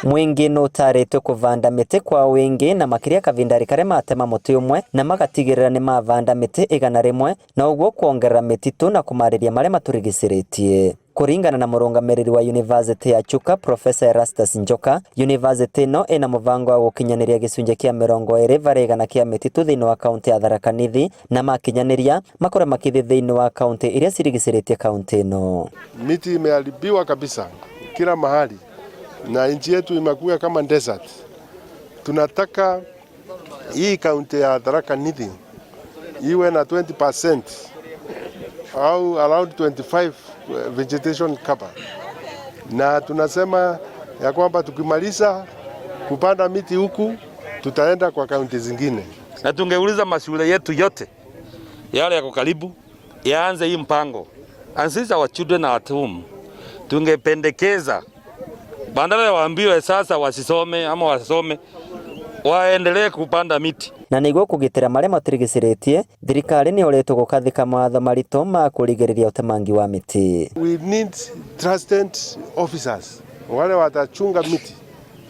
Mwingi nutaritwe kuvanda miti kwa wingi na makiria kavindari karia matema muti umwe na magatigirira ni mavanda miti 100 na uguo kuongerera mititu na kumariria maria maturigiciritie. Kuringana na murungamiriri wa University ya Chuka, Professor Erastus Njoka, university ino ina mubango wa gukinyaniria gicunji kia 20% kia mititu thiini wa kaunti ya Tharaka Nithi, na makinyaniria makorwo makithi thiini wa kaunti iria cirigiciritie kaunti ino. Miti imeharibiwa kabisa kila mahali na nchi yetu imekuwa kama desert. Tunataka hii kaunti ya Tharaka Nithi iwe na 20% au around 25 vegetation cover, na tunasema ya kwamba tukimaliza kupanda miti huku tutaenda kwa kaunti zingine. Na tungeuliza mashule yetu yote yale yako karibu yaanze hii mpango. And since our children are at home, tungependekeza badala ya waambiwe sasa wasisome ama wasome, waendelee kupanda miti. Na niguo kugitira maria maturigiciritie, thirikari ni uritwo gukathika mawatho maritu ma kurigiriria utemangi wa miti. We need trusted officers wale watachunga miti,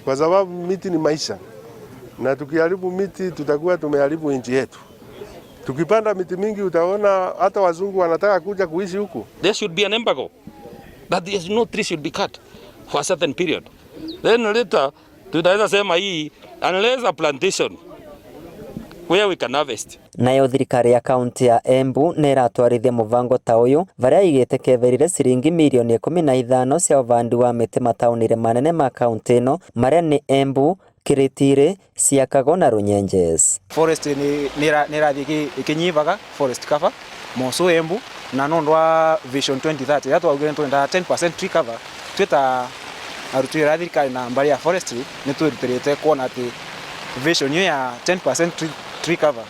kwa sababu miti ni maisha, na tukiharibu miti tutakuwa tumeharibu nchi yetu. Tukipanda miti mingi, utaona hata wazungu wanataka kuja kuishi huku. There should be an embargo that there is no tree should be cut for a certain period. Then later tutaweza sema hii, unless a plantation where we can harvest. Nayo thirikari ya kaunti ya Embu nĩ ĩratwarithia mũbango ta ũyũ, varia ĩigĩte keverire ciringi mirioni 15 cia ũbandi wa mĩtĩ mataũni manene ma kaunti ĩno marĩa nĩ Embu, Kiritiri, Siakago na Runyenjes. Forest nĩ ĩrathiĩ ĩkĩnyivaga, forest cover moso Embu, na nondu wa Vision 2030 ya twaugire twenda 10% tree cover, twita aruti wĩra a thirikari na mbari ya forestry nĩ twĩrutĩrĩte kuona atĩ vision iyo ya 10% tree cover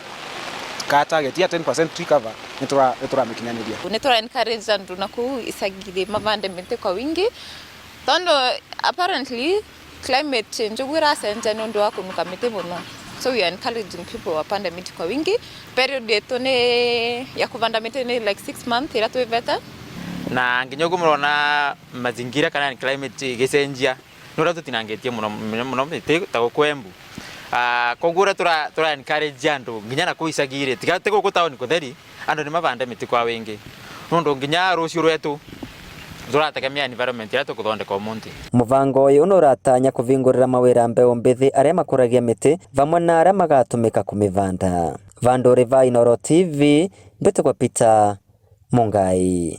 ka target ya 10% tree cover nĩ tũramĩkinyanĩria. Nĩ tũra encourage andu na kuu icagi mavande mĩtĩ kwa wingi, tondu apparently climate change uguo ĩracenjia nĩ ũndũ wa kũnuka mĩtĩ mũno, so we are encouraging people wapande miti kwa wingi. Period yetu nĩ ya kuvanda mĩtĩ nĩ like 6 months ĩrĩa twĩvete. Na nginya ũguo mũrona mazingira kana climate ĩgĩcenjia nĩ ũrĩa tũtinangĩtie mũno mũno mĩtĩ ta gũkũ Embu. Koguo ũrĩa tũra encourage andũ nginya na kũu icagi-rĩ, tiga ti gũkũ taũni kũtheri, andũ nĩ mavande mĩtĩ kwa wĩingĩ nũndũ nginya rũciũ rwetu tũrategemea environment ĩrĩa tũkũthondeka ũmũthĩ. Mũbango ũyũ nĩ ũratanya kũvingũrĩra mawĩra mbeũ mbĩthĩ arĩa makũragia mĩtĩ vamwe na arĩa magatũmĩka kũmĩvanda. Vandũ va Inooro TV, mbĩtĩkwo Peter Mungai.